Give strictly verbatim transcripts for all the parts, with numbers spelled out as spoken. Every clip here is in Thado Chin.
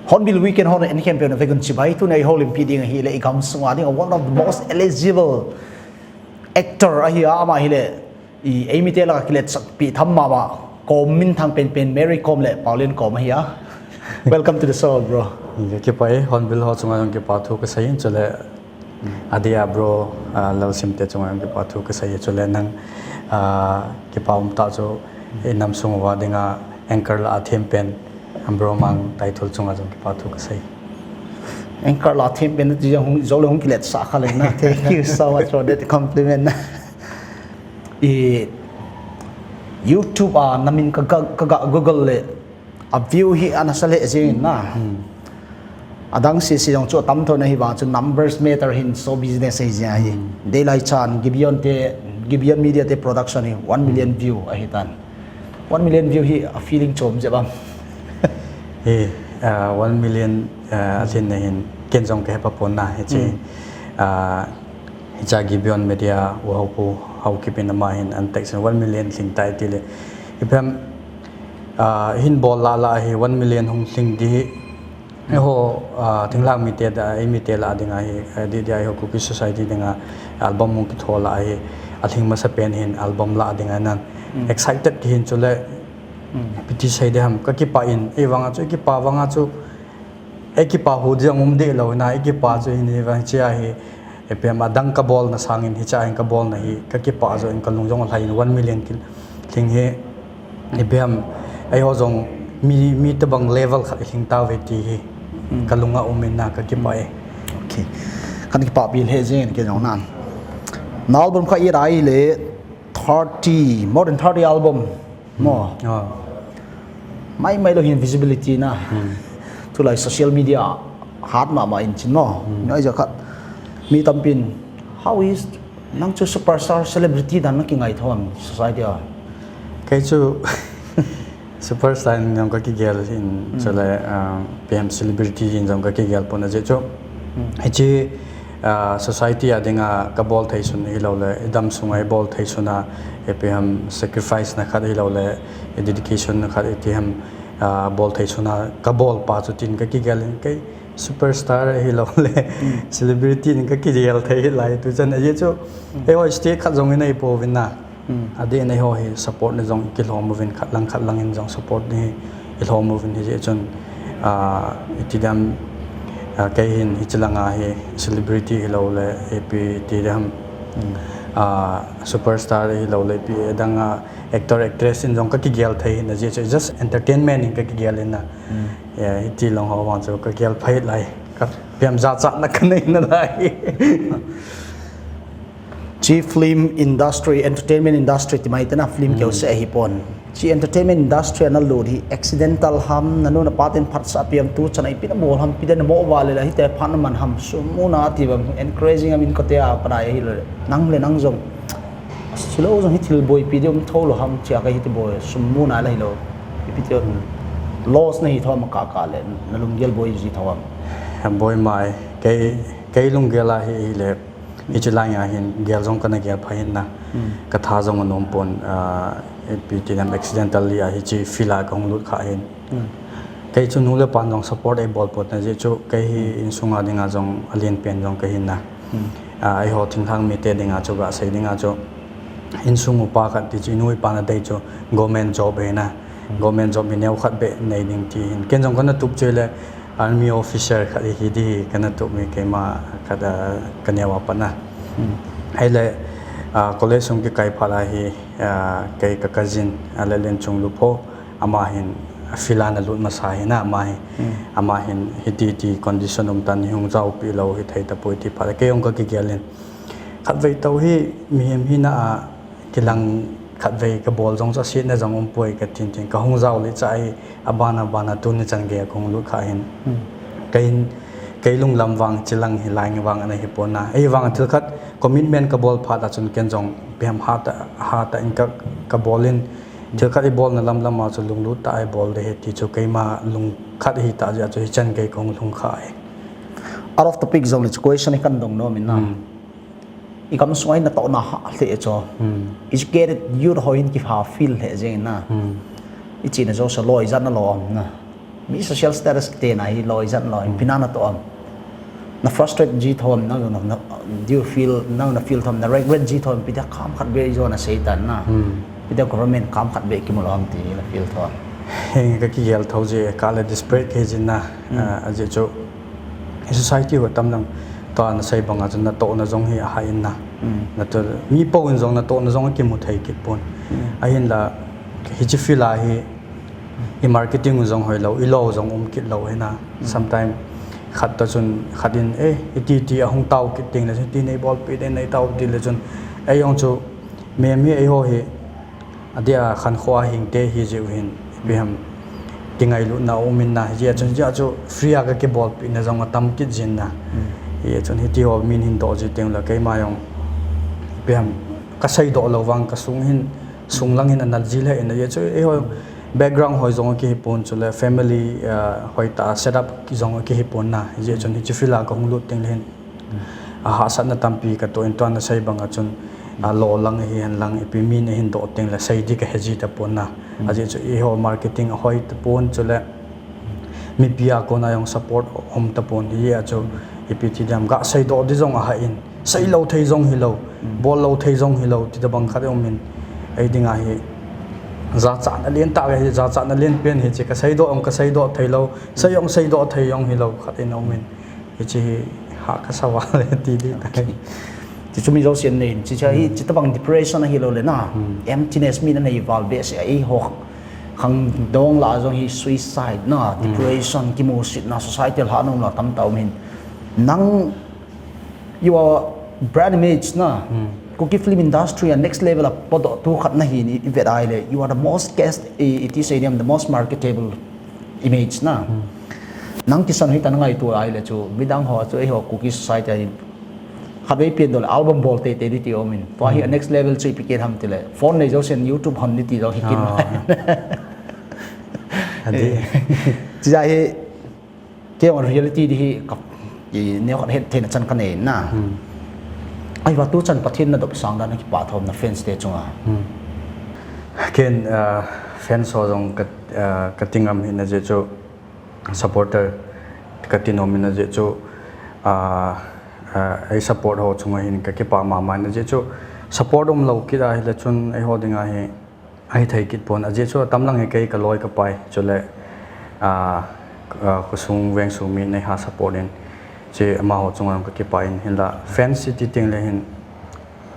Hornbill Weekend ho na en khempeuh na vegun chibai. Tuni a i houlimpi ding ahile i gamsunga dinga one of the most eligible actor ahi a, ama ahile i eimite laka kiletsahpi tham mama, kom minthang penpen Mary Kom le Pauline Kom ahi a. Welcome to the show, bro. Kipah e, Hornbill ho chunga jong kipa thu kasei in, chule Adeh a bro, ah, Lalsimte chunga jong kipa thu kasei, chule nang, ah, kipa umtah chu, i nam sung uva dinga anchor lah a them pen, ah, bro Mang Taithul chunga jong kipa thu kasei. Anchor lah a them pen ti jong hung, jong le hung kiletsah kha leng na. Thank you so much for that compliment. I YouTube a namin ka, ka, ka, ka Google le, a view hi ana sa lheh jeng in na. Hmm. Adang sese jong chu atam tho na, hivang chu numbers matter hin show business ahi jeng ahi. Hmm. Deilai chan Gibeon te, Gibeon Media te production hi one million view ahi tan. One million view hi a feeling chom jep am? Hi, ah, one million, ah, alhin na hin ken jong kahe pa pon na hiche. Hmm. Ah, Hiche Gibeon Media, u Haopu, Haokip in ama hin an text in one million lhing tai tile. Ipi ham, ah, hin bol lah lah hi one million hung lhing di hi. Eiho, ah, thinglhang mite da, eimite lah dinga hi, eh, di, di a eiho Kuki Society dinga album hung kitho lah hi, alhing masa pen hin album lah dinga nan. Mm. Excited kihin chule, Mm. ipi ti sei di ham, kakipah in, eivang a chu, eikipah vang a chu, Eikipah hu jong um deh lou na, eikipah chu hin hi vang chia hi, ipi ham adang kabolna sangin hiche a hin kabolna hi, kakipah joh in kalung jong alhai in one million kilhing hi, ipi ham, eiho jong mi, mi tobang level khat ilhing tauve ti hi, Hmm. kalung a um in na kakipah e. Okay. Kan kipah pi lheh jeng in kei jong nan. Na album kha i rai le thirty, more than thirty album. Mo. Hmm. Ah. Mai mai lou hin visibility na. Hmm. Tulai social media hat mama in chin mo. Hmm. Ngai ja khat. Mi tampin, how is nang chu superstar celebrity dan na kingai thon society a? Kei chu superstar in jong kakigel in Hmm. chule, ah, P M celebrity in jong kakigel pon ajeh chu. Hmm. Hiche Ah, society a dinga kabol thei sun hilou le, i dam sunga ibol thei sun a, ipi ham sacrifice na khat hilou le, i dedication na khat iti ham, ah, bol thei sun a kabol pa chu tin kakigel in kei superstar hilou le, Hmm. celebrity in kakigel thei lai tu chan ajeh chu, Hmm. eiho stage khat jong in eipouvin na. Hmm. Adeh in eiho hi support na jong kilhom uvin khat lang khat lang in jong support ni ilhom uvin hijeh chun, ah, iti dam, ah, kei hin hiche langa hi celebrity hilou le ipi ti dam, Hmm. ah, superstar hilou le ipi dang a actor actress in jong kakigel thei hin ajeh chu just entertainment in kakigel in na. Hmm. Yeah, hiti lang ho vang chu kagel phai lai. Ka piam jachat na kanei na lai. Chi film industry, entertainment industry ti mai tena film Hmm. keu se ahi pon. Chi entertainment industry ana lut hi accidental ham, nanu napa ten phatsah piam tu chan a ipi nabol ham, ipi den namo vale la hite phat naman ham, sum muna ti bang encouraging am in kote a panai ahi lou. Nang le nang jong. Chilou jong hi thil boipi di um tho lou ham, chia ka hiti boi, sum muna la hilou. Ipi ti Hmm. loss nahi tho am ka ka le, nalunggel boi ji tho am? Ham boi mai, kei, kei lunggel a hi, hi le, Hiche line a hin gel jong kana gel phai in na. Hmm. Katha jong anom pon, ah, ipi ti nam accidentally a hiche field a kahung lut kha hin. Hmm. Kei chu nu le pan jong support eibol pon ajeh chu kei hi Hmm. insung a dinga jong alen pen jong kahin na. Hmm. Ah, eiho thinglhang mite dinga chu gasei dinga chu insung upa khat ti chu inu ipa nadei chu government job ahi na. Hmm. Government job mi neo khat beh nei ding ti hin. Ken jong kana tup chu le Army officer khat hi di hi kana tup mi keima khat, ah, kaneo a pat na. Hmm. Ahile, ah, college sung kikai phat a hi, ah, kei ka cousin, ah, Lallen Chunglupho, Ama hin field a nalut masa hi na, ama hi, ama hin hiti ti condition um tan, hung jaopi lou hithei tapoi ti phat le kei jong kakigel in. Khatvei tou hi mihem hina a kilang khatvei kabol jong chu asetna jong umpoi katin tin, kahung jao le cha hi, abana bana tuni chan gei a kahung lut kha hin. Kei, kei lunglam vang chilang hi lai vang ana hipon na. Ahivang thil khat commitment kabol phat a chun ken jong ipi ham hatah, hatah in ka, kabol in, thil khat ibolna lamlam a chu lunglut tah a ibol ding ahi ti chu keima lungkhat ahitah jeh a chu hichan gei kahung lhung kha ahi. Out of topic jong le chu question hi kan dong nom in na. Igamsung a hin natohna hah lheh chu, educated youth ho hin kiha feel lheh jeng in na. Ichena jouse loi ijat nalo am na? Mi social status kiti na hi loi ijat nalo am, ipi na natoh am? Na frustrate ji thou am, na, na, na, do you feel, na, na feel thou am, na regret ji thou am, ipi dia kam khat beh ijo nasei tan na? Ipi dia government kam khat beh kimu lou am ti na feel thou am? Henge, kakigel thou ji, ka le desperate kahi jin na. Ajeh chu society ho tamlang, tua nasei banga chun natohna jong hi ahah in na. Natoh, mi pou in jong natohna jong akimu thei kit pon. Ahinla, hiche field a hi, i marketing u jong hoilou, i lo jong um kit lou hi na. Sometime khat toh chun khat in, eh, iti ti ahung tao kit teng le chun, iti neibolpi ding, neitao ti le chun, ei jong chu, mihem hi eiho hi, adeh a khankho a hingte hi jeh u hin, ipi ham, kingailutna um in na, hijeh a chun, hijeh a chu free a kakibolpina jong atam kit jin na. Hijeh a chun hitiho min hin doh ji teng le keima jong, ipi ham, kaseidoh lou vang kasung hin, sunglang hin anal ji lheh in, hijeh a chu eiho background hoi jong akihi pon chule family, ah, hoitah a set up jong akihi pon na, hijeh a chun hiche field a kahung lut teng le hin, ahahsatna tampi katoh in, tua nasei banga chun, alo lang hihen lang, ipi min ahin doh teng le sei ding kahe ji tapon na. Ajeh chu eiho marketing ahoi tapon chule mipi a kona jong support um tapon, hijeh a chu ipi ti ding ham, gaseidoh ding jong ahah in, seilou thei jong hilou, bollou thei jong hilou, ti tobang khat um in, ei dinga hi jachatna lentah kahi, jachatna lenpen hiche, kaseidoh jong kaseidoh theilou, sei jong seidoh thei jong hilou khat in um in, hiche hi hah kasa val e ti ding tai. Chuchu mi jousen anei in, hiche hi, hiche tobang depression ahilou le na, emptiness min anei val behseh a, eiho khangdong lah a jong hi suicide na, depression, kimusitna, society lhah nom lah tamtah um in. Nang, your brand image na, Kuki film industry a next level a podoh tu khat nahi in ivet a ahile, you are the most cast, i, iti sei ding ham, the most marketable image na. Nang kisan hoitah a nangaito a ahile chu, midang ho chu eiho Kuki society a hin khatvei pen doh le album bol teitei ding ti um in. Tua hi a next level chu ipi kit ham tile, phone nei jousen YouTube hon ding ti jong hi kit. Chijeh hi, kei jong reality ding hi ka, i, neokhat hettheina chan kanei na. Ahivang tuchan Pathen nadoh sang dan a kipah thou am na fans te chunga? Ken, ah, fans ho jong ka, ah, kati ngam hina jeh chu, supporter kati nom hina jeh chu, ah, ah, ei support ho chunga hin kakipah mama hina jeh chu, support umlou kit ahile chun eiho dinga hi ahithei kit pon, ajeh chu atamlang hi kei kaloi kapai chule, ah, ah, khosung vengsung mi neiha support in, hiche amaho chunga kakipah in, hinla fans iti teng le hin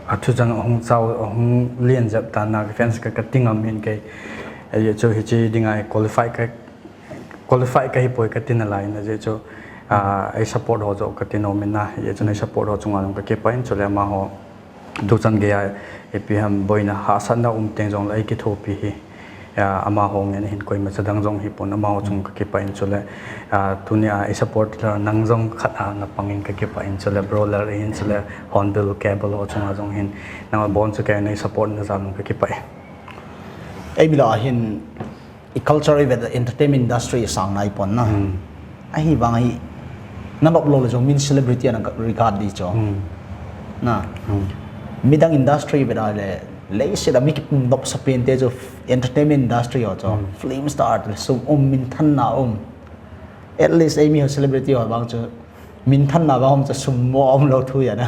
athu chang ahung chao, ahung len jep tan na, fans ka, kati ngam hin kei, ajeh chu hiche dinga qualify ka, qualify kahipoi kati nalai in, ajeh chu, ah, ei support ho joh kati nom in na, ajeh chu ei support ho chunga jong kakipah in, chule amaho tuchan geiya ipi ham boina hahsatna um teng jongle ei kithopi hi, ah, amaho ngen ahin, koimacha dang jong hipon, amaho chung kakipah in chule, ah, tunia ei supporter nang jong khat a napang in kakipah in chule, bro Lal ahin chule, Hornbill Cable ho chunga jong hin, nang abon chu kei nei support na jal un kakipah e. Ei mi lah a hin, i culture ivet le entertainment industry isang naipon na. Ahivang hi, nanop lou le jong min celebrity a na regard ding chu. Na. Midang industry ivet a le, leiset a mi kinopsa pen te chu entertainment industry ho chu. Film star te sum um, minthanna um. At least ei mi ho celebrity ho vang chu minthanna vang um chu sum mo umlou thu ahi na.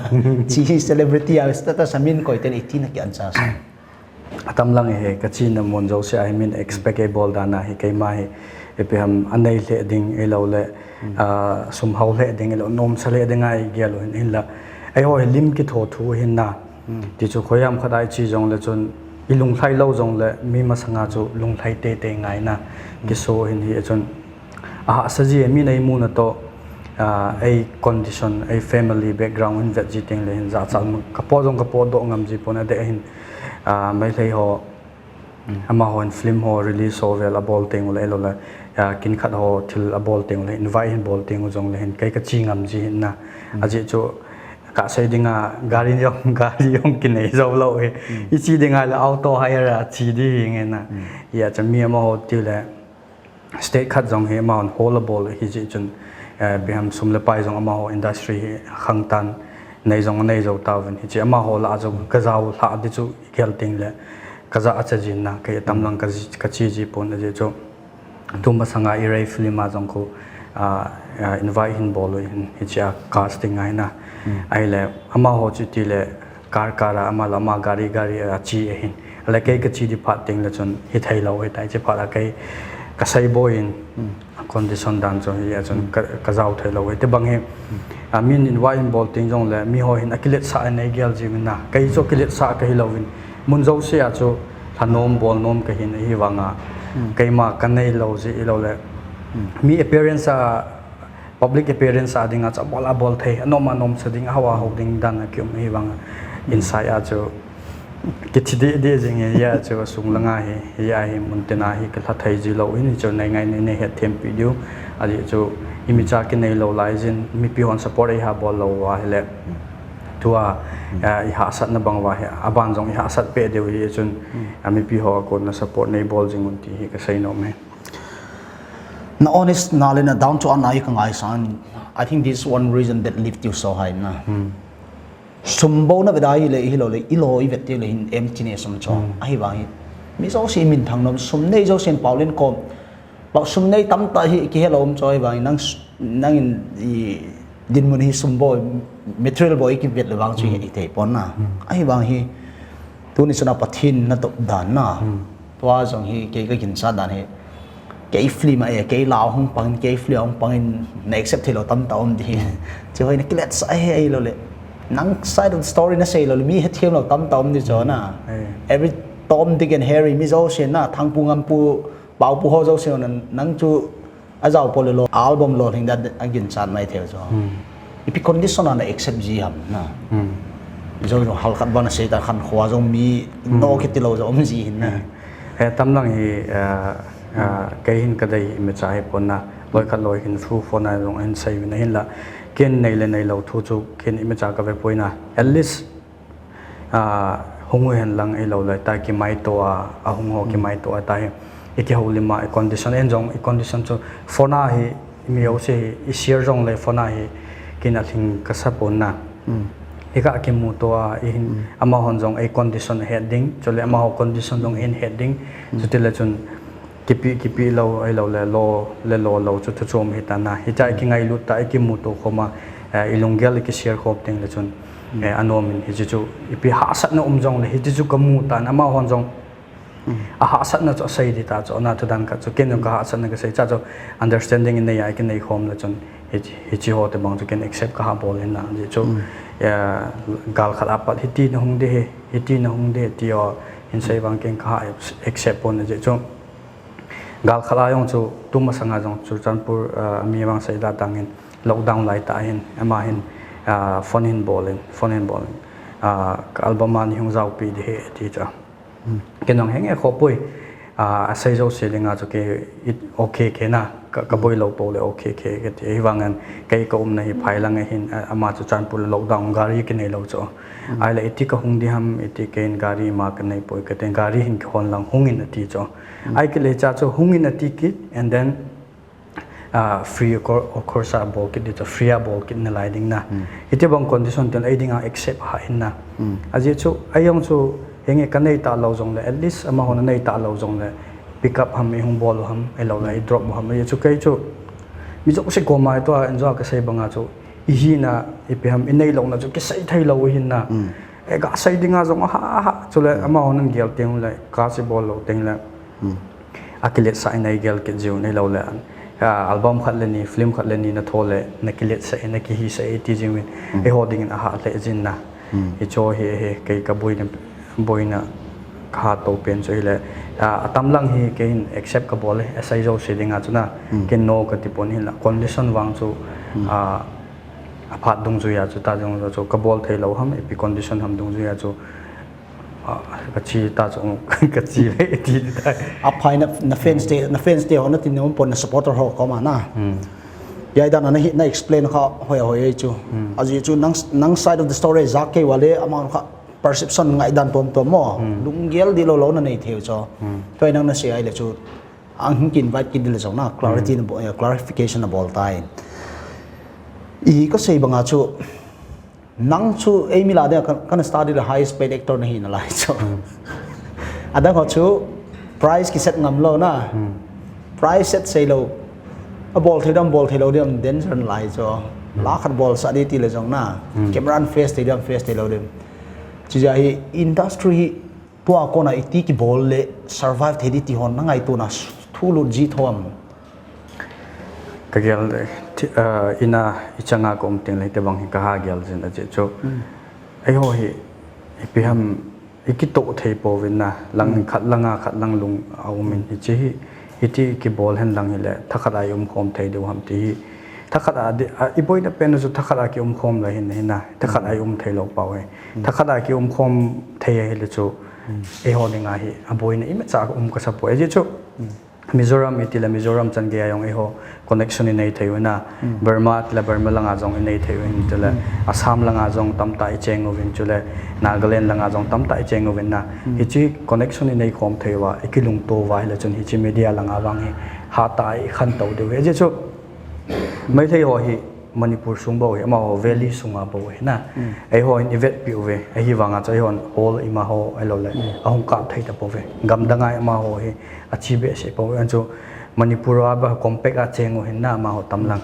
Hiche hi celebrity a status a min koi teng le iti na kian cha sa. Atamlang hi kachena mun jouse a hi min expect eibol dan a hi keima hi ipi ham anei lheh ding ahilou le, ah, sum hao lheh ding ahilou, nomsa lheh ding a igel u hin, hinla eiho hi lim kitho thu ahin na. Tichu khoiam khat a iche jongle chun ilunglhai lou jongle mi masanga chu lunglhai teitei ngaina. Kiso hin hi chun ahahsa ji mi nei muna toh, ah, ei condition, ei family background hin vet ji tengle hin jachat mu. Kapo jong kapodoh ngam ji pon, adeh hin, ah, Meitei ho, amaho hin film ho release ho vel abol teng ule, ahilou le, ah, kin khat ho thil abol teng ule, invite hin bol teng u jongle hin kei kache ngam ji hin na. Ajeh chu kasei dinga gari jong, gari jong kinei jou lou hi. Iche dinga le auto hire a che di hi nge na. Hijeh chun mi amaho tile state khat jong hi amahon hall abol hi jeh chun, eh, ipi ham sum le pai jong amaho industry hi khangtan nei jong nei jou tauvin. Hiche amaho lah a jong kajao lhah di chu igel tengle kaja acha jin na, kei atam lang kaji, kache ji pon ajeh chu. Tu masanga Irei film a jong khu, ah, ah, invite hin bol u hin hiche a casting ahi na. Ahile amaho chu tile car car a ama le ama gari gari a che ahin. Ahile kei kache di phat tengle chun hithei lou hitai, hiche phat a kei kasei boi in condition dan chu hijeh chun ka, kajao thei lou hiti bang hi. Ah, min invite in bol teng jongle miho hin akiletsah in eigel ji uvin na. Kei chu akiletsah kahi louvin, mun jouse a chu lhanom bolnom kahin ahivanga keima kanei lou jeh ilou le mi appearance a, public appearance a dinga chu abol abol thei, anom anom sa ding, ahao ahao ding dan a kium ahivanga inside a chu kithi deh deh jing e. Hijeh chu asung langa hi, hijeh a hi mun tina hi kalha thei ji lou hin, hichu nei ngai nei, nei hetthem pi diu. Ajeh chu imacha kinei lou lai jin, mipi hon support eiha bol lou uva ahile tua, eh, ihahsatna bang uva hi aban jong ihahsat peh diu hi chun, ah, mipi ho a kona support nei bol jing un ti hi kasei nom e. Na honest na le na down to earth na hi kangaisang. I think this is one reason that lift you so high na. Sum bou na vet a hile, hilou le, ilo ivet teng le hin emptiness um chu. Ahivang hi mi jouse minthang nom, sum nei jousen paolen kom. Pao sum nei tamtah hi kihe lou um chu, ahivang hi nang, nangin i dinmun hi sum bou, material bou ikivet le vang chu hi ithei pon na. Ahivang hi tuni chun a Pathen natop dan na. Tua jong hi kei kaginchat dan hi, kei film a e, kei la hung pangin, kei film a hung pangin na accept thei lou tamtah um di. Chu hoi na kiletsah e, ahilou le nang side of the story nasei lou le mi hethem lou tamtah um di chu na. Every Tom, Dick and Harry mi jouse na, Thangpu, Ngampu, Paopu ho jouse na, nang chu ajao pole lou, album lolhing dan aginchat mai thei chu. Ipi condition a na accept ji ham na. Jou jong halkhat bana sei ta, khankho a jong mi no kiti lou jong um ji hin na. Eh, tamlang hi, ah, ah, kei hin kadei imacha hi pon na. Loi khat loi hin thu phone a jong hin sei uvin ahinla, ken nei le nei lou thu chu ken imacha kave poi na. At least, ah, hung u hen lang, ahilou le ta kimaito a, ahung ho kimaito a ta hi ikihoulim a, i condition en jong, i condition chu phone a hi mi jouse hi i share jongle phone a hi ken alhing kasa pon na. Ikah kimuto a, ihin, amahon jong ei condition ahet ding, chule amaho condition jong eihin het ding. Chutile chun kipe, kipe lou, ahilou le lo, le lo lou chu thuchom hita na. Hitia ikingailut ta, ikimuto khom a, eh, ilunggel ikishare khom tengle chun, eh, anom in, hiche chu ipi hahsatna um jongle, hiche chu kamu tan, amahon jong ahahsatna chu asei di ta chu, na thudan khat chu ken jong kahahsatna kasei cha chu, understanding in nei a ikinei khom le chun, hiche, hiche ho tobang chu ken accept kaha bol in na, ajeh chu, eh, gal khat a pat hiti nahung di hi, hiti nahung di hi ti ho hin sei vang ken kaha accept pon ajeh chu. Gal khat a jong chu, tu masanga jong Churachandpur, ah, mi vang seida tangin lockdown lai tah hin, ama hin, ah, phone hin bol in, phone hin bol in, ah, ka album a neihung jaopi di hi ti chu. Ken jong henge khopoi, ah, asei jouse dinga chu kei, it, okay kei na, ka, kaboi lou pou le okay kei kati. Ahivangin kei kaumna hi phai lang ahin, ah, ama Churachandpur lockdown gari kinei lou chu. Ahile iti kahung di ham, iti keiin gari ima kanei poi kati, gari hin kihon lang hung in ati chu. Ahile cha chu hung in ati kit, and then, ah, free of cour-, of course a bol kit di chu, free a bol kit nalai ding na. Hiti bang condition tin ei dinga accept ha in na. Ajeh chu, ei jong chu, henge kanei talou jongle, at least amahon anei talou jongle, pick up ham, ihung bol u ham, ahilou le, i drop u ham, ajeh chu kei chu, mi jouse koma tua, enjoy kasei banga chu, ihina, ipi ham, inei louna chu, kisei thei lou hin na. Eh, kasei dinga jong, aha, aha, chule, amahon agel teng le, ka si bol lou teng le. Akiletsah in eigel kit jiu, ahilou le, ah, album khat le ni, film khat le ni natho le, nakiletsah in, nakihisah in ti jiuvin, eiho dingin ahah lheh jin na. Hicho hi, hi, kei kaboina, boina Kahat to pen chu hile, a, atam lang hi kei hin accept kabol e, S I jouse dinga chu na, kei no kati pon hinla, condition vang chu, a, aphat dungjuia chu ta jong chu kabol thei lou ham, ipi condition ham dungjuia chu, a, kachi ta chu, kachi ve ti ti ta. Aphai na, na fans te, na fans te ho na tin nom pon na supporter ho koma na. Yai dan na hi na explain kha hoi hoi chu. Aji chu nang, nang side of the story ja kei vale ama kha perception ngai dan tom tom mo. Lunggel di lou lou na nei theu cho. Toi nang na sei ai le chu. Ang hing kin invite kit dile jong na clarity na bo-, eh, clarification na bol tai. I ka sei banga chu nang chu ei mi la de kan, kan study le highest paid actor na hi na lai chu. Adang ho chu price ki set ngam lou na. Price set sei lou. A bol thei dam bol thei lou dem danger na lai chu. La khat bol sa di ti le jong na. Camera an face thei dam face thei lou dem. Chu ja hi industry hi tua kona iti kibol le survive thei di ti hon na ngaito na thu lut ji thom. Ka gel, thi-, ah, ina i changa ka um teng le te bang hi ka ha gel jin a je chu. Ei ho hi, ipi ham, i kito thei po vin na, lang khat langa khat lang lung a um in hi chi hi, iti kibol hen lang hi le, thakhat a i um khom thei deu ham ti hi. Thakhat a di, a, i boina pen chu thakhat a ki um khom la hin, hin na, thakhat a i um thei lou pau hi. Thakhat a ki um khom thei hi le chu, ei ho dinga hi, a boina i ma cha ka um ka sa po, a je chu. Mizoram iti le Mizoram chan gei a jong eiho connection i nei thei u na. Burma iti le Burma langa jong i nei thei u hin ti le Assam langa jong tamtah i cheng uvin chu le Nagaland langa jong tamtah i cheng uvin na. Hichi connection i nei khom thei uva, i kilungto uva hi le chun hichi media langa vang hi hatah a i khantou diu hi. Ajeh chu Meitei ho hi Manipur sung bou hi, amaho valley sunga bou hi na. Eiho hin i vetpi uve, ahivanga chu eihon hall ima ho ahilou le, ahung kap thei ta pouve. Gamdang a amaho hi, achi behseh pouve. An chu Manipur a ba compact a cheng u hin na amaho tamlang.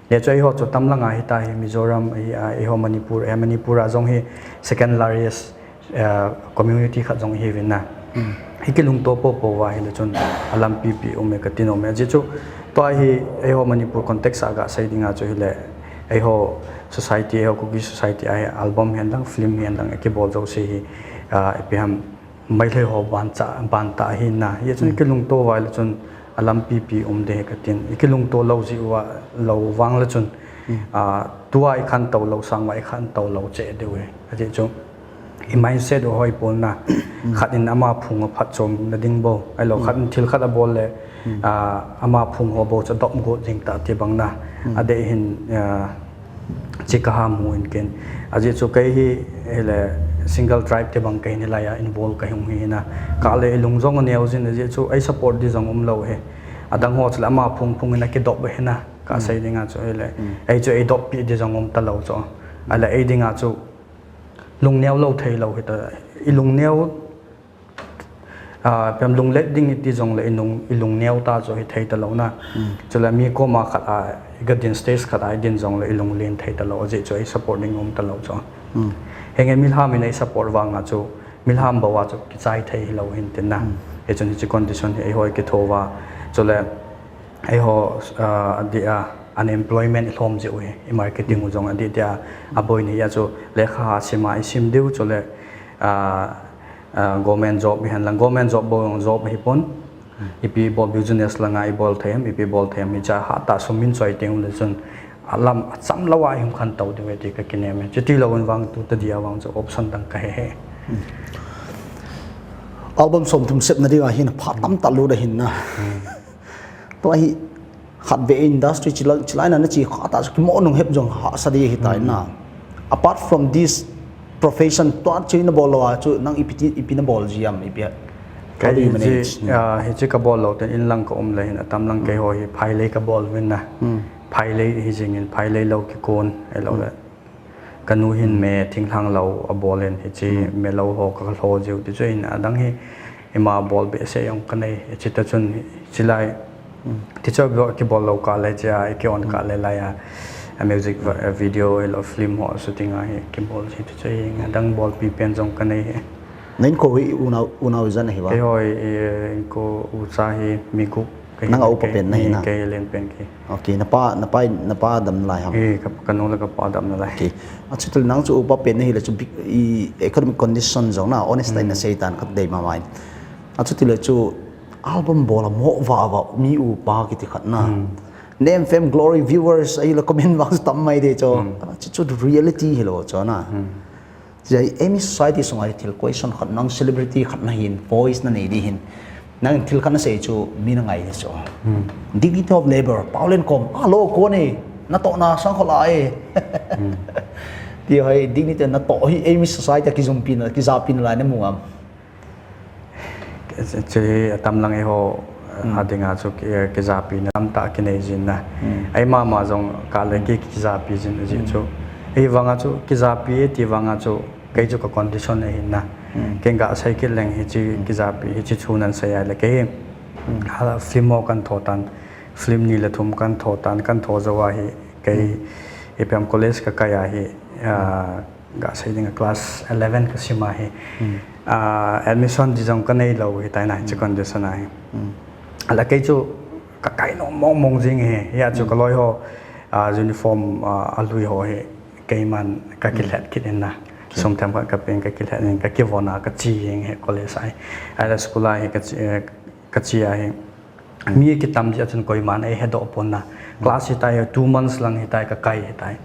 Hijeh chu eiho chu tamlang a hita hi Mizoram, a, eiho Manipur, eh, Manipur a jong hi second largest eh, community khat jong i hi uvin na. I kilungto popo uva hi le chun a lampi pi um e ka ti nom e. Ajeh chu tua hi eiho Manipur context a ga sei dinga chu hi le eiho society, eiho Kuki society a hi album hihen lang, film hihen lang, i kibol jouse hi, ah, ipi ham Meitei ho ban cha, ban ta hi na. Hijeh chun i kilungto uva hi le chun a lampi pi um de ka tin. I kilungto lou jeh uva lou vang le chun, ah, tua i khantou lou sang uva i khantou lou cheh diu e. Ajeh chu I mindset u hoi pon na. Khat in ama phung a phatchomna ding bou. Ahilou, khat in thil khat a bol le, ah, ama phung ho bou chu dop got ding ta ti bang na. Adeh hin, ah, chi ka ha mu in ken. Ajeh chu kei hi, hi le single tribe ti bang kei hi lai a involve ka hung hi na. Ka le i lung jong a neo jin ajeh chu ei support di jong um lou hi. Adang ho chu le ama phung phung in a kidop hi na. Ka sei dinga chu hi le. Ei chu ei dop pi di jong um ta lou chu. Ahile ei dinga chu Lungneo lou thei lou hita, i lungneo, ah, pem lunglet ding iti jongle i lung, i lungneo ta chu hi thei ta lou na. Chule mi koma khat a, i ga din stage khat a i din jongle i lunglen thei ta lou, ajeh chu ei support ding um ta lou chu. Henge milham in ei support vanga chu, milham bou a chu kichai thei hilou hin tin na. Hichun hichi condition hi eiho i kitho uva. Chule, Eiho, ah, adeh a, unemployment i lhom jeh u hi, i marketing u jong adeh deh a, a boina hi a chu, lekha a sim a i sim diu chule, ah, ah, government job hi hen lang, government job bou jong job hi pon, ipi bol business langa i bol thei ham, ipi bol thei ham, hicha hatah sum min choi teng u le chun, a lam a cham lou a i hung khantou diu e ti ka kinem e. Chuti lou in vang tu ta dia vang chu option dang ka he he. Album som thum sepna dinga hin phat tam ta lut a hin na. Tua hi khatvei industry chilai, chilai na na chi kha ta chu kimo nung hep jong hahsa di hi tai na. Apart from this profession, tua chu na bol lou a chu nang ipi ti, ipi na bol ji am, ipi a. How do you manage? Ah, hichi ka bol lou ten in lang ka um le hin atam lang kei ho hi phailei ka bol vin na. Phailei hi jing in phailei lou kikon, ahilou le. Ka nu hin me thinglhang lou a bol in hichi me lou ho ka lho jiu ti chu in adang hi ima bol behseh jong ka nei hichi ta chun hichi lai ti chu bol, kibol lou kah le chia i ki on kah le lai a, a music va-, a video ahilou film ho shooting a hi kibol hi ti chu hi adang bolpi pen jong ka nei hi. Na inko hi unau, unau ijat ahi va? Kei ho hi, eh, inko ucha hi mi gup Nang a upa pen na hi na. Kei len pen kei. Okay, napa napa napa dam lai ham. Eh, ka, ka nu le ka pa dam lai. Okay. Achuti le nang chu upa pen na hi le chu big, i, economic condition jong na honest in na sei tan khat dei ma mai. Achuti le chu album bol a mo va va mi upa kiti khat na. Name, fame, glory, viewers, ahi le comment vang chu tam mai de chu. Chu chu reality hi lo chu na. Jai, emi society sunga hi thil question khat nang celebrity khat na hin voice na nei di hin. Nang thil khat na sei chu mi na ngai di chu. Dignity of labor, Paolen kom, alo ko ne, na to na sang kho lai. Ti hoi dignity na to hi emi society a kijumpi na, kijapi na lai na mu am. Chu hi atam lang eiho a dinga chu ki, kijapi na lam ta kinei jin na. Ei mama jong ka le ki, kijapi jin a ji chu. Ei vanga chu kijapi ti vanga chu kei chu ka condition ahi na. Kei ga sei kit leng hi chi kijapi hi chi chu nan sei ai le kei hi. Hala film ho kan tho tan, film ni le thum kan tho tan, kan tho jo a hi kei ipi ham college ka kai a hi, ah, ga sei ding a class eleven ka sim a hi. Ah, admission di jong ka nei lo hi tai na chi condition a hi. Ala kei chu ka kai nom mong mong jing hi, hia chu ka loi ho, ah, uniform, ah, a lui ho hi keiman ka kilhet kit in na. Sum themkhat ka pen ka kilhet in ka kivon a ka chi jing hi college a hi. Ala school a hi ka chi, eh, ka chi a hi. Mi kitam ji a chun koiman ei hedoh pon na. Class hi tai, two months lang hi tai, ka kai hi tai.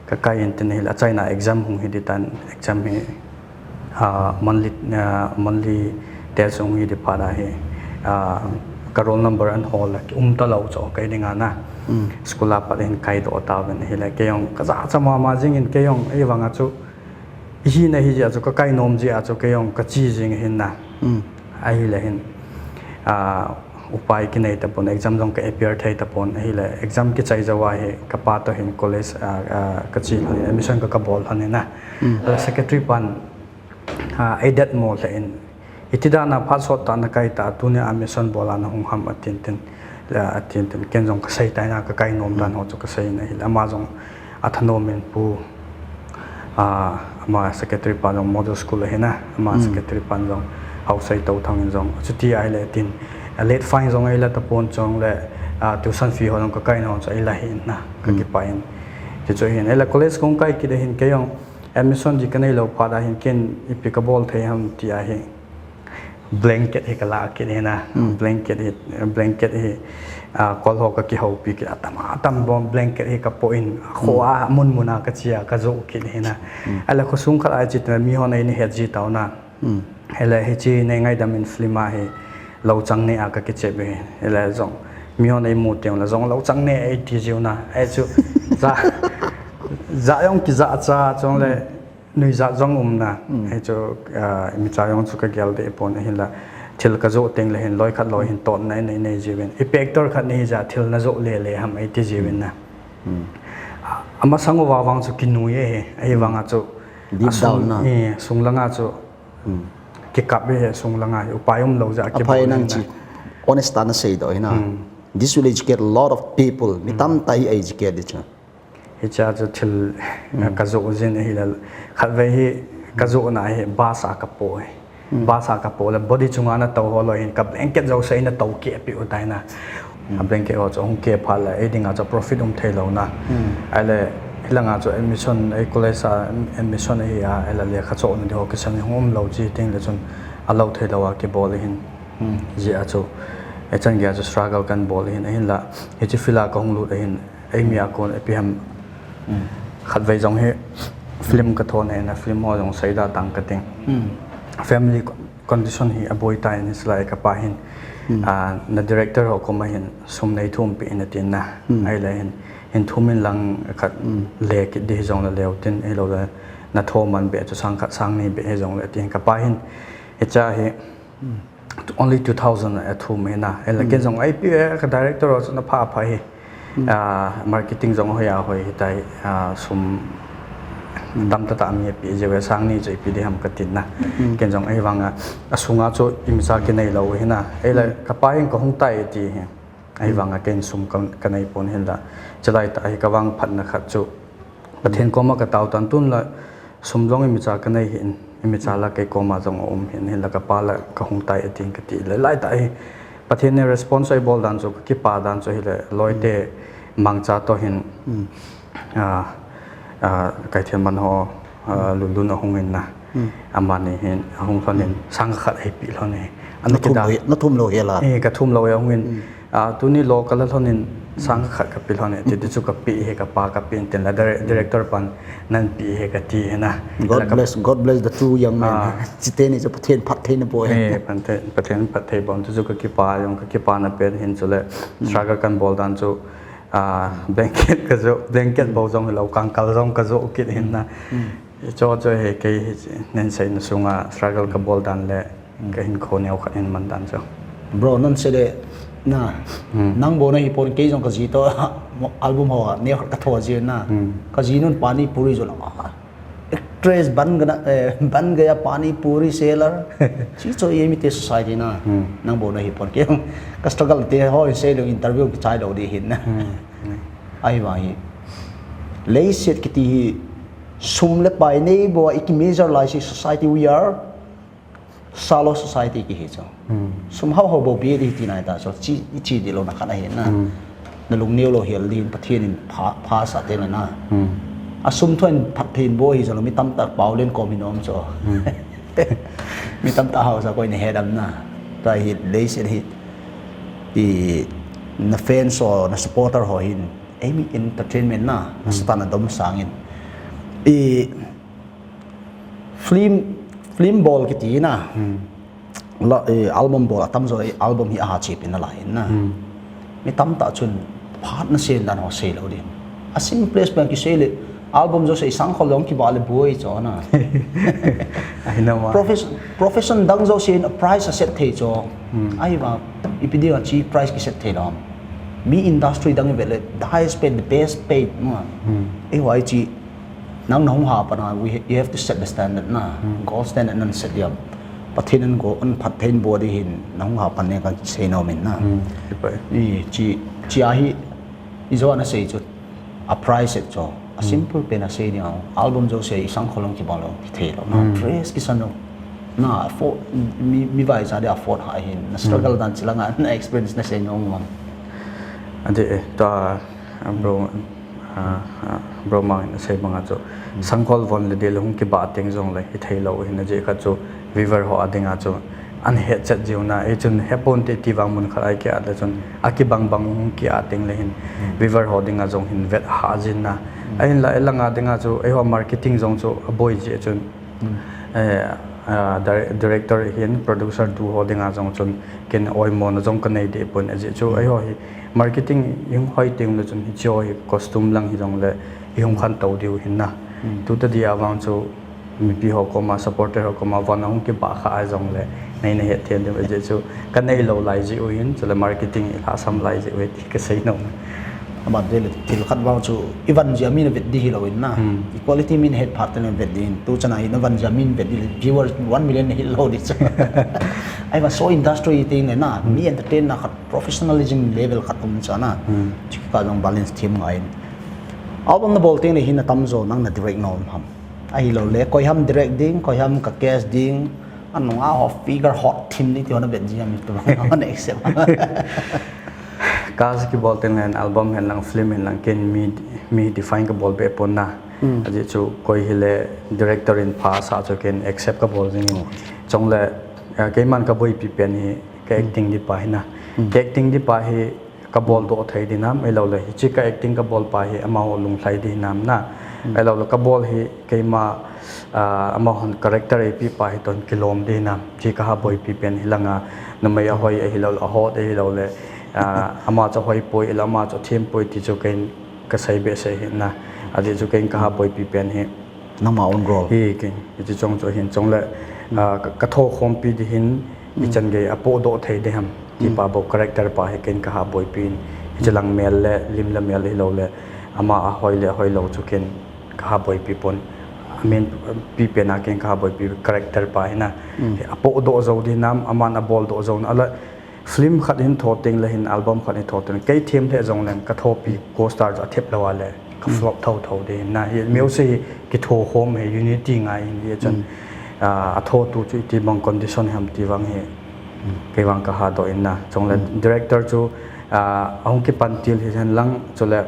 Ka kai in tin hi la, achaina exam hung hi di tan, exam hi, ah, monthly, ah, monthly test hung hi di phat a hi, ah, ka roll number an hol la, um ta lo chu kei dinga na. School a pat hin kai doh ta ven hi la, kei jong ka ja cha mama jing in kei jong ei vanga chu, i hi na hi ji a chu ka kai nom ji a chu kei jong ka chi jing hin na. Ahi le hin, ah, upai kinei ta pon, exam jong ka appear thei ta pon, ahi le exam kichai jo a hi ka pa to hin college, ah, ah, ka chi lhon in, admission ka ka bol lhon in na. Ala secretary pan, ah, ei det mo le in, iti dan a phat sot ta na kai ta, tuni a admission bol a na hung ham a tin tin, le a tin tin, ken jong ka sei tai na ka kai nom dan ho chu ka sei na hi le, ama jong a thanom in pu, ah, ama secretary pa jong model school ahi na, ama secretary pan jong hau sei to thang in jong, chuti ai le tin, a late fine jong ei la ta pon chong le, ah, tuition fee ho jong ka kai na ho chu ei la hi na, ka kipa in. Ti chu hin, ei la college kong kai kit a hin kei jong, admission ji ka nei lo phat a hin ken ipi ka bol thei ham ti a hi. Blanket hi ka la kit hi na. Blanket hi, blanket hi, ah, kol ho ka kihoupi kit a tam a tam bom blanket hi ka po in, a kho a mun mun a ka chi a ka jo kit hi na. Ala khosung khat a chi te mi hon ei ni het ji tau na. Hele hi chi nei ngaidam in film a hi lo chang ne a ka kichep hi. Hele jong mi hon ei mu teng la jong lo chang ne ei ti jiu na. Ei chu ja, ja jong ki ja cha chong le nuijat jong um na. Hei chu, ah, micha jong chu ka gel de pon ahin la. Thil ka jo teng le hin loi khat loi hin ton na nei nei jiu in. I pek tor khat nei ja thil na jo le le ham ei ti jiu in na. Ama sang uva vang chu kinui e he. Ahi vang a chu. Deep down na. Eh, sung langa chu. Kikap e he sung langa hi. Upai um lo ja ki phai nang chi. Honest ta na sei do hi na. This will educate a lot of people. Mi tam ta hi educate de cha. Hicha chu thil ka jo jin ahi la, khatvei hi ka jo na hi bus a ka po hi. Bus a ka po le body chunga na to ho lo hin ka blanket jo sei na to ke pi u tai na. A blanket ho chu hung ke pha le ei dinga chu profit um thei lo na. Ai le hilanga chu admission ei college a admission hi a ai la le kha cho na di ho kisan hung um lo chi ting le chun a lo thei lo a ki bol hin. Ji a chu ei chan ge a chu struggle kan bol hin ahin la hi chi fila ka hung lut ahin. Eimi a kon ipi ham. Khatvei jong hi film ka thon e na film ho jong sei da tang ka ting. Family condition hi aboi tai ni silai ka pa hin. Ah, na director ho koma hin sum nei thum pi na tin na. Ai le hin hin thum in lang khat le kit di jong la leu tin ei lo la na tho man be chu sang khat sang ni be he jong le tin ka pa hin. Hicha hi only two thousand a thum hi na. Ela ken jong ipi e ka director ho chu na pha pha hi. Ah, marketing jong hoi a hoi hi tai, ah, sum dam ta ta mi pi je ve sang ni chu ipi di ham ka tin na. Ken jong ei vang a, a sunga chu imsa ki nei lo hi na. Ela ka pa hin ka hung tai ti hi. Ei vang a ken sum ka, ka nei pon hin la. Chalai ta hi ka vang phat na khat chu. Pathen koma ka tau tan tun la sum jong imicha ka nei hin, imicha la kei koma jong a um hin, hin la ka pa la ka hung tai a tin ka ti le lai ta hi Pathen in response eibol dan chu, ka kipa dan chu hile, loite mangcha toh hin, ah, ah, Kaithelmanho, ah, Lulun ahung in na. Amani hin, ahung lhon in, sang khat eipeh lhon e. Ana kida. Na thum lou hela. Eh, ka thum lou e ahung in. Ah, tuni lo ka la lhon in, sang khat ka pe lhon e. Ti, ti chu ka pe e, ka pa ka pe in tin la, dire-, director pan, nang pe e ka ti e na. God bless, God bless the two young men. Ah. Chiteni chu Pathen phatthei na bol e. Eh, Pathen, Pathen phatthei bol. Tu chu ka kipa jong, ka kipana pen hin chule, struggle kan bol dan chu, ah, blanket ka jo, blanket bou jong hilou, kangkal jong ka jo kit hin na. Chu chu hi kei hi nen seina sunga struggle ka bol dan le ka hinkho neo khat hin man dan chu. Bro, nang sei le na, nang bou na hi pon kei jong ka ji toh album ho neo khat ka tho ji na. Ka ji nun pani puri jo la. Actress ban gaya, eh, ban gaya pani puri seller. Chi cho ye mi te society na. Nang bou na hi pon kei jong ka struggle te ho sei le interview kichai lou di hin na. Ahivang hi. Leiset kiti hi sum le pai nei bou a i ki measure lai si society we are shallow society kihi chu. Sum hao hao bou be di ti nai ta chu chi, i chi di lou na khat ahi na. Na lung neo lou hel din Pathen in pha, pha sa te na na. A sum thon phatthei in bol hi chu mi tamtah pau len kom hin um chu. Mi tamtah hao sa koi na he dam na. Ta hi leiset hi. I na fans ho, na supporter ho hin. Eimi entertainment na, na satan a dom sangin. I film, film bol kiti na. La, i album bol atam jo, i album hi aha chip in la in na. Mi tamtah chun phat na sen dan ho sei lou din. A simplest pen kisei le album jo sei sang khol jong kiba le boi cho na. Ahi na ma. Profes-, profession dang jo sei in a price a set thei cho. Ahivang ipi dia chi price ki set thei lou. Mi industry dang i vet le the highest paid, the best paid ma. Ei wai chi nang na hung ha pana, we ha-, you have to set the standard na. Gold standard nan set dia. Pathen in go an phatthei in bol di hin na hung ha pan ne kan sei nom in na. Ni chi, chi ahi i jo na sei chu a price et cho. A simple pen a sei ni ang. Album jo sei i sang khol jong kiba lou, kithei lou. Na dress kisan lou. Na afford, mi, mi vai cha de afford ha hin. Na struggle dan chi langa, na experience na sei nom. Ade, eh, ta, ah, bro, ah, ah, bro Mang in a sei banga chu. Sang khol von le de le hung kiba teng jong le, kithei lou hin a je kha chu, viewer ho a dinga chu. An het chet jiu na, ei chun hepon te ti vang mun khat a i ki at le chun, a kibang bang hung ki at ding le hin, viewer ho dinga jong hin vet ha jin na. Ahin la, ei langa dinga chu, ei ho marketing jong chu a boi ji chun, eh, ah, dire-, director hin, producer tu ho dinga jong chun, ken oimo na jong ka nei de pon, a ji chu, ei ho hi marketing hung hoi teng le chun, hi chi ho hi costume lang hi jong le, i hung khan to diu hin na. Tu ta dia vang chu, mipi ho koma, supporter ho koma, von a hung kiba kha a jong le, nei na het thei diu, a ji chu, ka nei lou lai ji u hin, chule marketing i lhasam lai ji u hi ti ka sei nom. Aban de le, thil khat vang chu, i van jia mi na vet di hi lou in na. Equality min het phat te na vet di in, tu chana i na van jia min vet di le, viewer one million na hi lou di chu. Ahivang show industry teng le na, mi entertain na khat professionalism level khat um cha na. Chi ka jong balance them ngai in. Album na bol teng le hin a tam jo nang na direct nom ham. Ahilou le, koi ham direct ding, koi ham ka cast ding, anung a ho figure hot thim ding ti ho na vet ji ham tu, na accept. Cast kibol teng le, album hen lang, film hen lang, ken mi, mi define ka bol be pon na. A ji chu koi hi le director in pha sa chu ken accept ka bol jing in. Chong le, eh, keiman ka boipi pen hi ka acting di pa hi na. Ka acting di pa hi ka bol doh thei di nam, ahilou le, hichi ka acting ka bol pa hi, amaho lunglhai di nam na. Ahilou le, ka bol hi, keima, ah, amahon character eipi pa hi toh kilom di nam, chi ka ha boipi pen hi langa, numei a hoi ahilou le, a hot ahilou le, ah, ama chu hoi poi, ahilou ama chu thim poi ti chu ken ka sei be sei hi na. A ji chu ken ka ha boipi pen hi. Nangma own role. Hi, ken, hichi chong chu hin chong le, ah, ka, ka tho khompi di hin, i chan gei a podoh thei di ham. Ti pa bou character pa hi ken ka ha boipi in. Hichi lang mel le, lim le mel hilou le, ama a hoi le, a hoi lou chu ken ka ha boipi pon. A min pi pen a ken ka ha boipi character pa hi na. A podoh jou di nam, aman a boldoh jou na. Ala, film khat hin tho teng le hin album khat hin tho teng. Kei them le jong leng ka thopi co-star chu a thep lou a le ka flop tho tho di na. Hi music hi kitho khom hi unity ngai in hi chun. Ah, a tho tu chu iti bang condition ham ti vang hi. Kei vang ka ha doh in na. Chule director chu, ah, ahung kipan til hihen lang, chule,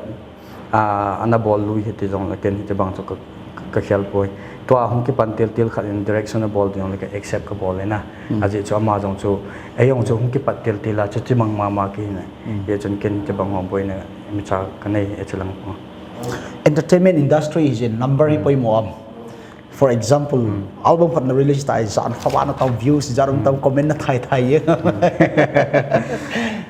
ah, ana bol lui hiti jongle ken hiti bang chu ka, ka khel poi. Tua ahung kipan til til khat in direction a bol ding jongle ka accept ka bol in na. Ajeh chu ama jong chu, ei jong chu hung kipat til til a chu chi mang mama ki hin na. Hijeh chun ken hiti bang ho boi na mi cha ka nei e chu lang. Entertainment industry hi jin number hi poimo am. For example, album khat na release tai, jan kha vana tam views, jan tam comment na thai thai ye.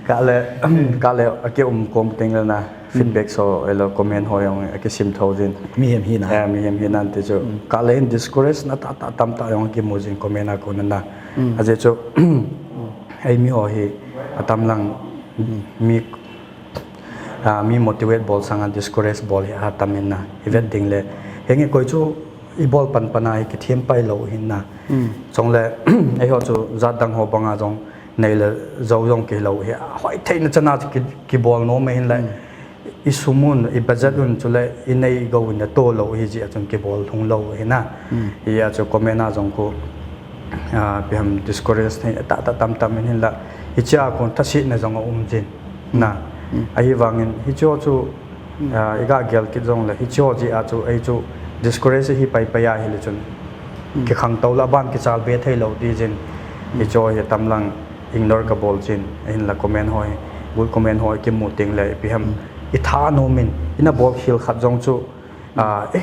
Ka le, ka le, aki um kom teng le na, feedback so, elo comment ho jong, aki sim tho jin. Mihem hi na. Eh, mihem hi nan ti chu. Ka le hin discourage na ta, ta, tam ta jong aki mu jin comment a kon na. Ajeh chu, ei mi ho hi, atam lang, mi Ah, mi motivate bol sanga discourage bol hi atam in na. I vet ding le. Henge koi chu i bol pan pan a hi kithem pai lou hin na. Chule, ei ho chu jat dang ho banga jong nei le jou jong kilou hi. Hoi thei na chana chu ki, kibol nom hin le. I sum un, i budget un chule, i nei go un na to lou hi jeh a chun kibol lhung lou hi na. Hijeh a chu comment a jong khu, ah, ipi ham discourage thei ta, ta tam tam in hin la. Hichea kon thase na jong a um jin. Na. Ahivangin, hicho chu, ah, i ga gel kit jongle, hicho jeh a chu, ei chu discourage hi pai pai a hile chun. Kikhang to la ban kichal be thei lou ti jin. Hicho hi tam lang ignore ka bol jin. Ahin la comment ho hi, good comment ho kimu teng le, ipi ham. I tha nom in, i na bol khel khat jong chu, ah, eh,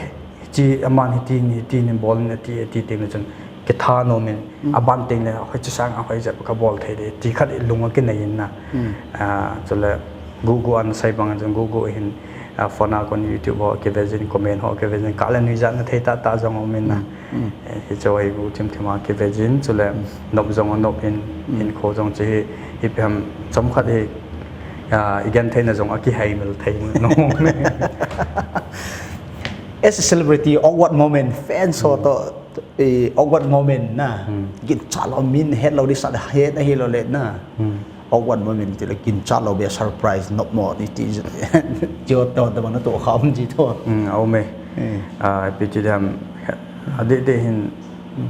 Hichi aman hiti ni, hiti ni bol in ati, ati teng le chun kitha nom in, aban teng le, hoi chu sang a hoi jep ka bol thei de, ti khat i lung a kinei in na. Ah, chule, gu gu an sai bang chun gu gu hin, ah, phone a kon YouTube ho kive jin, comment ho kive jin, ka le nuijat na thei ta ta jong um in na. Eh, hicho hi gu thim thim a kive jin, chule, nop jong nop in, in kho jong chi hi, ipi ham chom khat hi, ah, i gen thei na jong a kihei mil thei nom. As a celebrity, awkward moment, fans ho to, eh, awkward moment na. Ginchat lou, min het lou, di sat het na hi lou le na. Awkward moment ti le ginchat lou be surprise, nop mo ni ti. Jo to, to na to kham ji to. Hmm, a um e. Eh. Ah, ipi ti dam, a de de hin,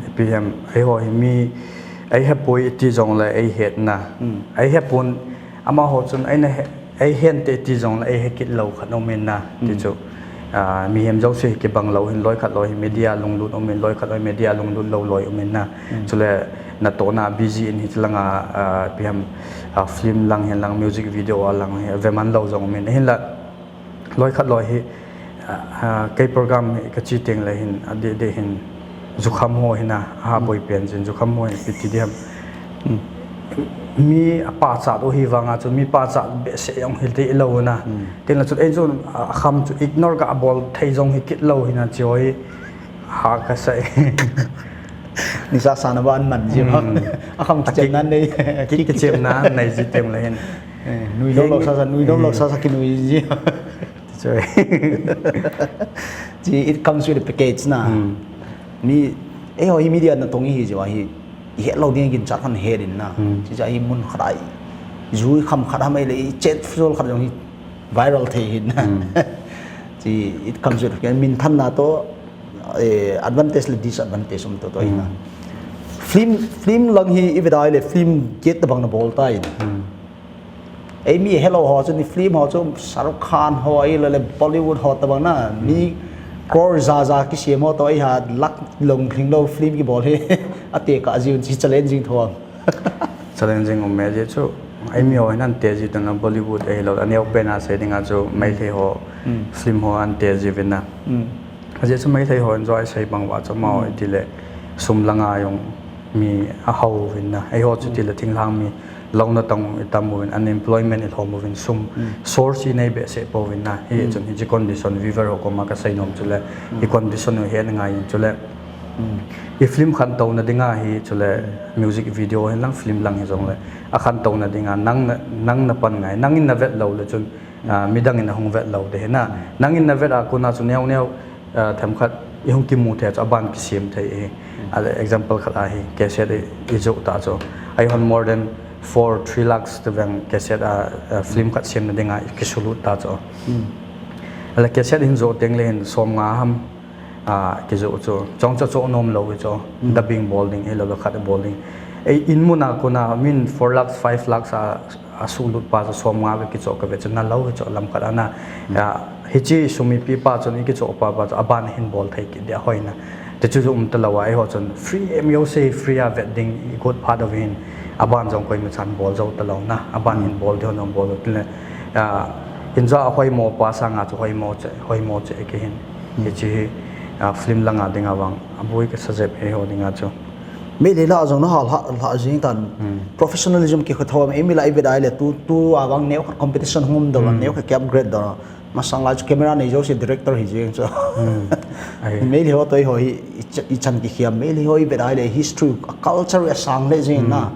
ipi ham, ei ho hi mi, ei hepoi ti jong le ei het na. Ei hepon, ama ho chun ei na he, ei hen te ti jong le ei he kit lou khat um in na, ti chu. Ah, mihem jouse hi kibang lou hin loi khat loi hi media lunglut um in loi khat loi media lunglut lou loi um in na. Chule natohna busy in hiche langa, ah, ipi ham, ah, film lang hin lang music video a lang hi ve man lou jong um in. Hinla loi khat loi hi, ah, ah, kei program hi ka chi teng le hin, a de de hin, jukham ho hin a, a boi pen jin, jukham ho hin, ipi ti diham. Mi a pachat u hi vanga chu, mi pachat behseh jong hi ti lou na. Tin la chu, ei chu, a kham chu ignore ka bol thei jong hi kit lou hin a chu hi, ha ka sai. Nisa sana ba an man ji ba. A kham kichemna nei. Ki, kichemna nei ji teng le hin. Eh, nui lou lou sa sa, nui lou lou sa sa kinui ji. Chu, it comes with the package na. Mi, eh, ho hi media natong hi jiu a hi, i het lou ding ginchat khan het in na. Chuche hi mun khat a, jui kham khat ham ei le, i chet jol khat jong hi viral thei hin na. Chu, it comes with the package. Minthanna to, eh, advantage le disadvantage um to to hi na. Film, film lang hi i ve dai le, film get tabang na bol ta in. Ei mi helou ho chu ni film ho chu Shahrukh Khan ho ei le Bollywood ho tabang na mi crore ja ja kisem ho to ei ha lakh long lhing lou film kibol hi ate ka jiu chi challenging tho. Challenging um e ji chu ei mi ho hin an te ji tana Bollywood ei lou aneo pen a sei dinga chu Meitei ho film ho an te ji vin na. Ajeh chu Meitei ho enjoy sei bang uva chu amaho iti le sum langa jong mi ahao uvin na. Eiho chu iti le thinglhang mi louna tang i tam uvin, unemployment i lhom uvin, sum source i nei behseh pouvin na. Hichun hiche condition viewer ho koma ka sei nom chu le i condition u het ngai in chu le i film khantouna dinga hi chu le music video hin lang film lang hi jong le a khantouna dinga nang na, nang na pan ngai, nang in na vet lou le chun Ah, midang in ahung vet lou te hi na. Nang in na vet a kona chu neo neo, ah, themkhat i hung kimu thei chu aban kisem thei hi. Ah, example khat ahi, cassette i, i joh ta chu. Eihon more than four, three lakhs te veng cassette a, ah, film khat semna dinga i kisulut ta chu. Ala cassette hin joh teng le hin som nga ham, ah, kijoh chu. Chong chu choh nom lou hi chu. Dubbing bol ding, hilou le khat bol ding. Ei, in muna kona min four lakhs, five lakhs a, a sulut pa chu som nga ve kichoh ka ve chu na lo hi chu lam khat ana. Ya, hichi sum ipi pa chun i kichoh pa pa chu aban hin bol thei kit dia hoina. Te chu um ta lo a, eiho chun free em yo se free a vet ding i good part of hin aban jong koima chan bol jo ta lo na. Aban hin bol de hon jong bol jo tile. Ya, in jo a hoimo pa sanga chu hoimo che, hoimo che ke hin. Hichi hi, a, film langa dinga vang aboi ka sa jep eiho dinga chu. Meilhei la jong na hal ha, ha jing tan. Professionalism ki kha thawm, emi la i vet ai le tu, tu a vang neo khat competition hung um da, neo khat ki upgrade da. Masang la chu camera nei jo se director hi jing chu. Meilhei ho toh eiho hi, i ch-, i chan ki khiam, Meilhei ho i vet ai le history, a culture a sang le jing na.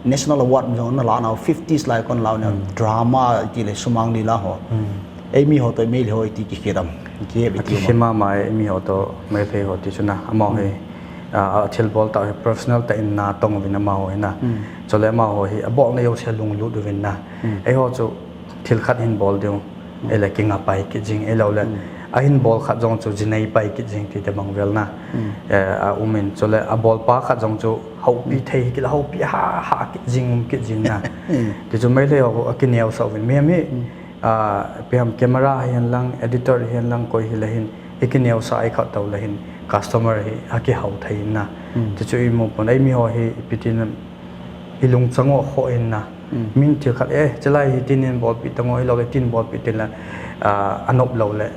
National award jong na la na, fifties lai kon la na, drama ti le sumang lila ho. Emi ho toh Meilhei ho i ti ki khiam, ki he A be ti ki ma. Khima ma emi ho toh Meilhei ho ti chu na, amaho hi, a, a thil bol ta hi professional ta in na tong vin amaho hi na. Chule amaho hi, a bol na yo se lunglut vin na. Eiho chu thil khat hin bol diu. Ei le kinga pai kit jing, ei lo le. A hin bol khat jong chu jinei pai kit jing ti te bang vel na. Eh, a um in, chule a bol pa khat jong chu haupi thei kit, haupi ha, ha kit jing, um kit jing na. Ti chu Meilhei ho a kineo sa vin. Mi hemi, a, ipi ham camera hihen lang, editor hihen lang, koi hi le hin, i kineo sa i khat to le hin, customer hi a kihau thei na. Ti chu i mu pon, ei mi ho hi, ipi tin, i lungchang u a kho in na. Min thil khat, eh, chelai hi tin in bolpi tango, i lo le tin bolpi tin la, a, anop lo le,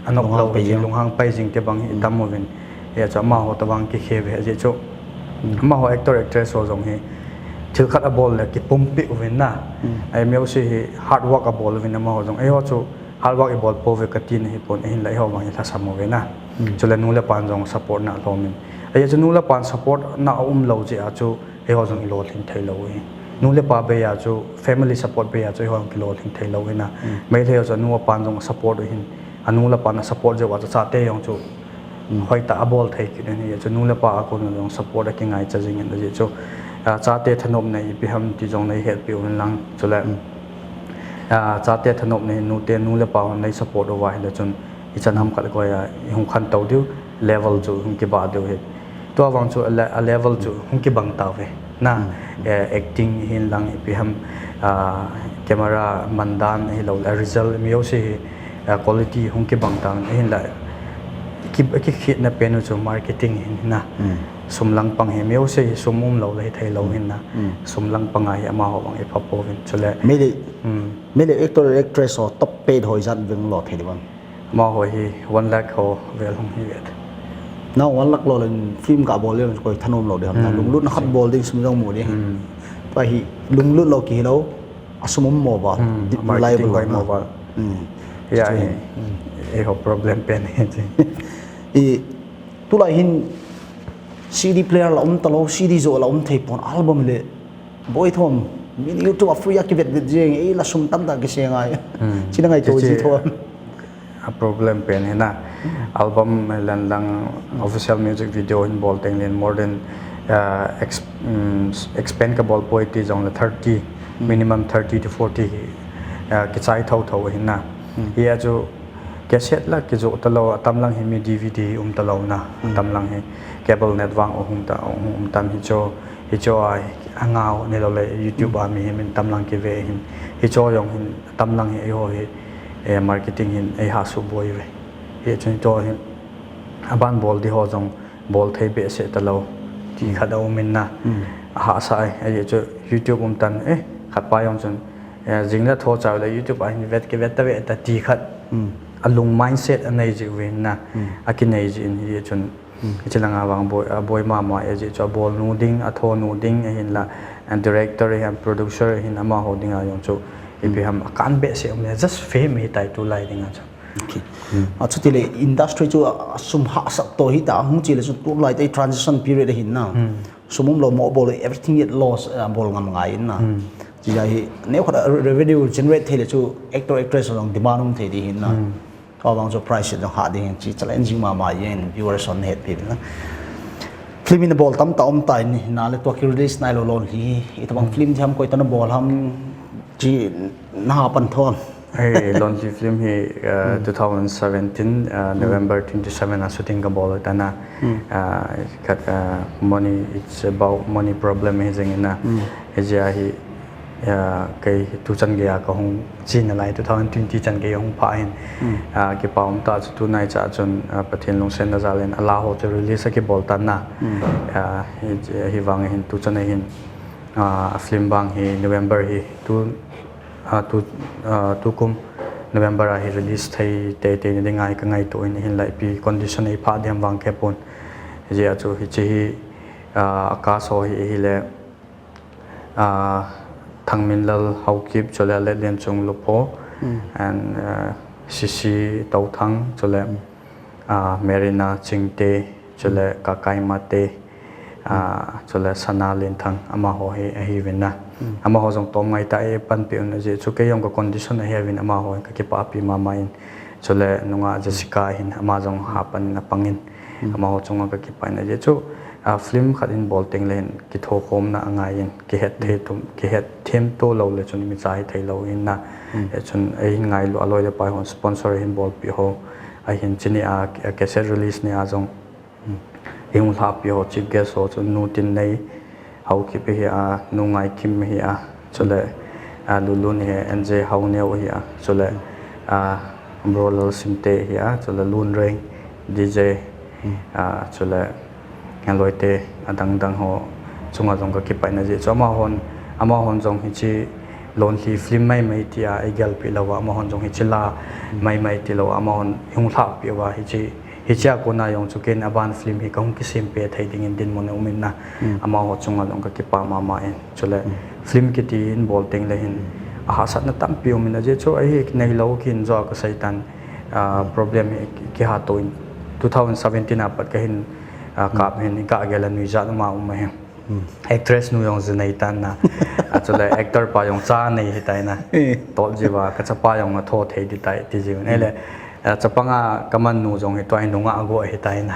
anop lo hi lunghang pai jing te bang hi tam uvin. Hia chu amaho ta vang ki khe ve, hia chu amaho actor actress ho jong hi thil khat a bol le ki pumpi uvin na. Ai music hi hard work a bol uvin amaho jong. Eiho chu hard work i bol po ve ka ti na hi pon, ahin la eiho vang i lhasam uve na. Chule nu le pan jong support na lom in. Ai chu nu le pan support na a um lo jeh a chu eiho jong i lolhing thei lo hi. Nu le pa bei a chu, family support bei a chu eiho jong ki lolhing thei lo hi na. Meilhei ho chu nu le pan jong support u hin. A nu le pan a support jeh a chu chate jong chu hoitah a bol thei kit in hi chu nu le pa a kon jong support a ki ngaicha jing in a jeh chu, a, chate thanop na ipi ham ti jong na i hetpi uvin lang chule, a, chate thanop na hi nu te nu le pa hon nei support uva hi le chun i chan ham khat koi a i hung khantou diu level chu hung kibah diu hi. Tua vang chu a le-, a level chu hung kibang tauve. Na, eh, acting hin lang ipi ham, ah, camera mandan hi lo, a result mi ho se hi, ah, quality hung kibang tan, hin la ki, ki khit na pen u chu marketing hin na. Sum lang pang hi mi ho se hi sum um lo le hi thei lo hin na. Sum lang pang a hi amaho bang i pha po vin chule. Mele, mele actor actress ho top paid ho ijat veng lo thei di bang. Amaho hi one lakh ho vel hung hi vet. Na one lakh lo len film ka bol len koi thanom lo de ham na. Lunglut na khat bol ding sum jong mu de. Pa hi lunglut lo ki lo. A sum um mo ba. Di-, marketing lai bol hoi na. Mo ba. Ya, eh, eh, ho problem pen he chi. I tulai hin C D player la um ta lo, C D jo la um thei pon album le. Boi thom, min YouTube a free a kivet vet jeng, ei la sum tamtah kiseng ai. China ngai to chi, ji thom. A problem pen hi na. Album len lang official music video hin bol teng len more than, uh, ex-, um, expend ka bol poi ti jong le thirty, minimum thirty to forty, uh, kichai tho tho hi na. Hi a chu cassette la kijoh ta lo, a tam lang hi mi D V D um ta lo na, a tam lang hi cable net vang u hung ta, u hung um tam hi cho, hi cho a, a ngau ni lo le YouTube a mi hi min tam lang kive hin, hi cho jong hin tam lang hi eiho hi, eh, marketing hin ei ha su boi ve. Hi chun to hin a ban bol di ho jong bol thei behseh ta lo ti khat a um in na, a ha sa ai, ei chu YouTube um tan, eh, khat pa jong chun, eh, jing le tho chau le YouTube a hin vet kivet ta ve ta ti khat. A lung mindset a nei ji uvin na, a kinei ji in hi chun, hi chi langa vang boi, a boi mama e ji chu a bol nu ding, a tho nu ding, a hin la, a director, a hin producer, a hin amaho ding a jong chu, ipi ham a kan behseh um le, just fame hi tai tulai ding a chu. Okay. A chuti le industry chu a, a sum hahsat to hi ta, hung chi le chu tulai te transition period a hin na. Sum um lo mo bol, everything it loss, a bol ngam ngai in na. Chi ja hi, neo khat a re-, revenue generate thei le chu actor actress jong demand um thei di hin na. Ka vang chu price jong ha di hin chi challenging mama yen viewers on het pi na. Film in bol tam ta um ta in na le tua ki release nai lo lon hi. Ita bang film jam koi ta na bol ham chi na ha pan thon. Hei, Lonely film hi uh, two thousand seventeen uh, November twenty-seven a shooting kabol tana. Uh, khat, uh, money, it's about money problem hi jeng ina. Hijeh a hi uh, kei tuchan geiya kahung chin nalai two thousand twenty chan gei hung pha hin. Uh, kipa um tah chu tunai cha chun uh, Pathen lungsetna jal in ala ho chu release akibol tana. Uh, hi, hivang hin tuchan a hin uh, a film bang hi November hi tu uh, tu uh, tukum November a hi release thei teitei na dinga hi kangaito in, hinla ipi condition a hi pha diam vang kei pon. Hijeh a chu hiche hi uh, a cast ho hi hile uh, Thangminlal Haokip, chule Letlianchung Lupho, and uh, Sisi Touthang, chule uh, Marina Chingte, chule Kakai Mate, uh, chule Sana Lenthang, amaho hi ahiuvin na. Amaho jong tom ngai tah a eipanpi un, ajeh chu kei jong ka condition ahiuvin amaho hi kakipapi mama in. Chule nungah Jessica hin ama jong hapan in apangin. Amaho chunga kakipah in, ajeh chu uh, film khat in bol tengle hin kithokhomna angai in, kihet thei tum, kihet them to lou le chun micha hi theilou in na. Eh, chun eihin ngailu aloi le pai hon sponsor hin bolpi ho, ahin chuni a, a cassette release ni a jong ihung lhapi ho, chief guest ho chu Nu Tinnei Haokip hi a, Nu Ngaikim hi a, chule uh, Lulun hi, N J Haoneo hi a, chule uh, Bro Lalsimte hi a, chule Lunreng D J, uh, chule aloite adang dang ho chunga jong kakipah in, ajeh chu amahon, amahon jong hiche Lonely film maimai tia eigelpi louva, amahon jong hiche la maimai ti louva, amahon ihung lhapi uva hiche, hichea kona jong chu ken aban film hi kahung kisem pe thei dingin dinmun aumin na. Amaho chunga jong kakipah mama in. Chule film kiti in bol tengle hin ahahsatna tampi aumin, ajeh chu ahi neilou kin jo a kaseitan uh, problem hi kiha to in two thousand seventeen a pat kahin uh, kap hin kagel a nuijat uma um ahi. Actress nu jong ji nei tan na. A chule actor pa jong cha nei hitai na. Tol jiuva kachapa jong atho thei ditai ti jiuvin. Ele, uh, chapanga kaman nu jong hi tua hi nungah ago hitai na.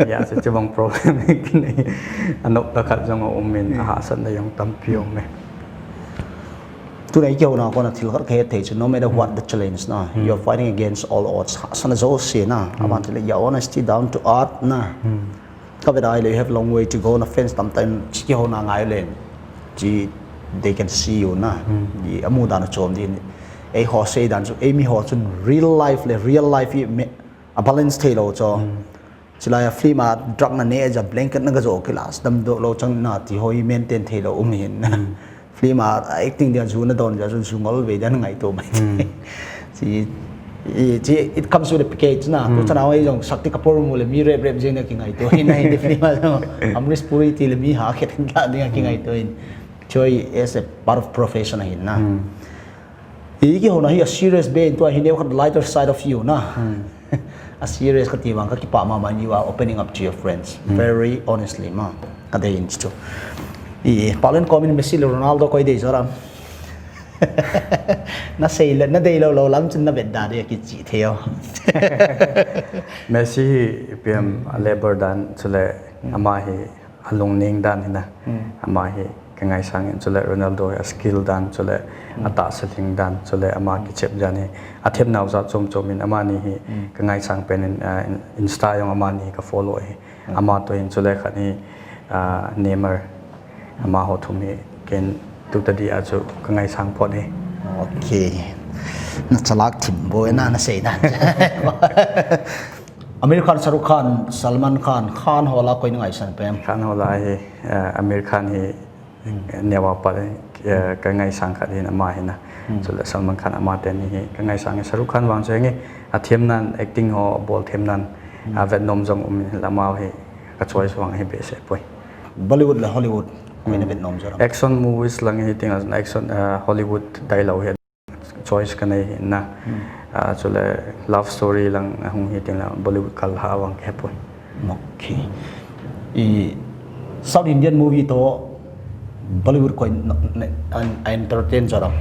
Ya, se chibang problem hi kinei. Anop la khat jong aumin, ahahsatna jong tampi aume. Tuna i kihouna kona thil khat kahet thei chu, no matter what the challenge na, you're fighting against all odds. Hahsatna jouse na, aban chule your honesty, down to earth na. Kavet a ahile you have long way to go, na fans tamtah in kihouna ngai le, chi, they can see you na. Amu dan a chom din. Eiho sei dan chu, eimi ho chun real life le real life hi a balance theilou chu. Chulai a film a drug na neh jeh a blanket na gajo kilas damdoh lou chang na ti ho hi maintain theilou um hin. Film a acting dia ju nadon jeh a chu ju ngol ve dia na ngaito mai. Chi, chi, it comes with a package na. Tuchan a hoi jong sakti kapor mu le mi rep rep jeng na kingaito hin na Hindi film a jong. Amrish Puri ti le mi ha khet hin la ding a kingaito hin. Choi as a part of profession ahin na. I kihouna hi a serious be in tua hi neo khat lighter side of you na. A serious kati vang kakipah mama in you are opening up to your friends very honestly ma. Kadei in chu. I Paulen comment Messi le Ronaldo koi dei joram. Na sei le, na deilou lou lam chun na vet da de kichi thei o. Messi hi ipi ham a labor dan chule ama hi alungning dan hi na. Ama hi kangaisang in chule Ronaldo hi a skill dan chule atahsa lhing dan chule ama kichep dan hi. Athemnau jat chom chom in amani hi kangaisang pen in, ah, in, Insta jong amani ka follow hi. Ama toh hin chule khat hi, ah, Neymar. Amaho thum hi ken tuta dia chu kangaisang phot hi. Okay. Na chalak thim bou na, na sei dan. Amir Khan, Shah Rukh Khan, Salman Khan, Khan ho la koi na ngaisang pen? Khan ho la hi, eh, Amir Khan hi, eh, neo a pat, eh, kangaisang khat hin ama hi na. Chule Salman Khan ama teni hi kangaisang hi. Shah Rukh Khan vang chu henge, athem nan, acting ho bol them nan, avet nom jong um in, ama hi ka choice vang hi behseh poi. Bollywood le Hollywood, koi na vet nom joram? Action movies lang hi ting a, action, eh, Hollywood tailou hi. Choice kanei hi na. Ah, chule love story lang ahung hi ting le Bollywood kal ha vang kahe poi. Okay. I South Indian movie toh Bollywood koi na, na, an, a entertain joram?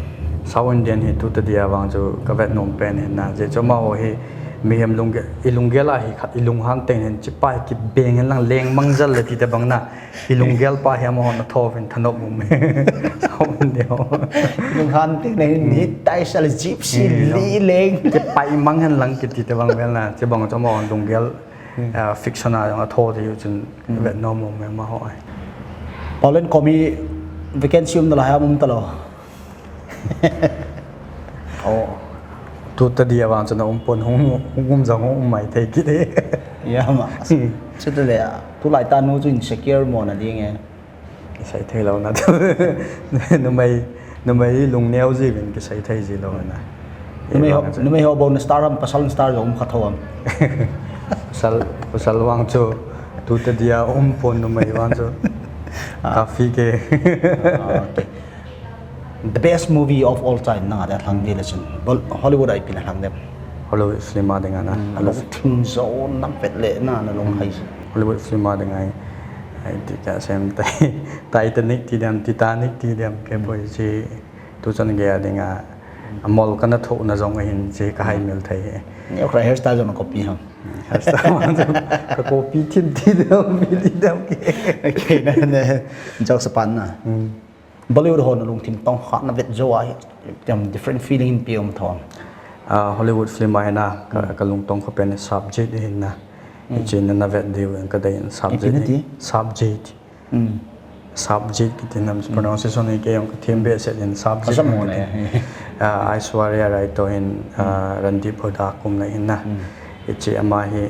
South Indian hi tuta dia vang chu kavet nom pen hi na. Jeh chu amaho hi Mihem lunggel, ilunggel a hi khat, ilunghan teng hin chipa hi kibeng hen lang leng mangjal le ti tobang na. Ilunggel pa hi amahon atho uvin thanop um e. Sao um ding ham. Ilunghan teng hin hi taisa le gypsy li leng. Kipai mang hen lang kiti tobang vel na. Chibang chu amahon lunggel, ah, fiction a jong atho thei u chun vet nom um e amaho. Paolen Komi vacancy um nalai ham um talou? Oh. Tuta dia vang chu na um pon hung, hung um jong hung um mai thei kit e. Ya ma. Chuta le, tulai tanu chu insecure mo na ding e. Kisei thei lou na. Numei, numei lungneo jiuvin kisei thei ji lou na. Numei ho, numei ho bou na star ham, pasal star jong um kha tho ham. Pasal, pasal vang chu tuta dia um pon numei vang chu. Kafi ke. Ah, okay. The best movie of all time, nang a dia lhang di le chun. Bol-, Hollywood a ipi na lhang dem? Hollywood film a ding a na. Hollywood film jo na vet le na, na long hai. Hollywood film a ding a, ai ti ka sem tai, Titanic ti dem, Titanic ti dem, kei poi chi tu chan gei a ding a, amol kana tho na jong ahin chi ka hai mil thei e. Ni okra hairstyle jong na copy ham? Hairstyle jong ka copy thim ti dem, mi ti dem ke. Okay, na, na, jokes apart na. Bollywood ho na lungthim tongkha na vet jou a hi, tem different feeling in pe um thon. Ah, Hollywood film a hi na, ka, ka lungtong kha pen Sap Jade hin na. Hiche na na vet diu in ka dei in Sap Jade. Sap Jade. Sap Jade kiti na pronunciation hi kei jong ka them behseh in Sap Jade. Ah, Aishwarya Rai to hin, ah, Randeep Hooda kum na hin na. Hiche ama hi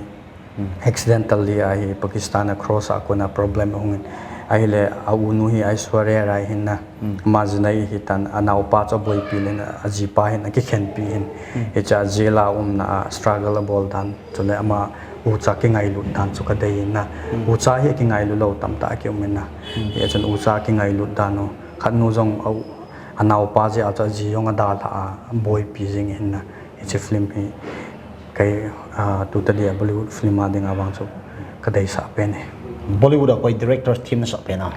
accidentally a hi Pakistan a cross a kona problem ahung in. Ahile a unu hi Aishwarya Rai hin na. Ama jinei hi tan anaopa chu aboipi le na, ajipa hin akikhenpi hin. Hiche a jail a umna a struggle abol dan. Chule ama ucha kingailut dan chu ka dei in na. Ucha hi kingailu lou tamtah a ki um in na. Hichun ucha kingailut dan u. Khat nu jong a u, anaopa jeh a chu aji jong adalha a, aboipi jing hin na. Hiche film hi kei, ah, tuta dia Bollywood film a ding a vang chu ka deisah pen e. Bollywood a koi director thim na sah pen a?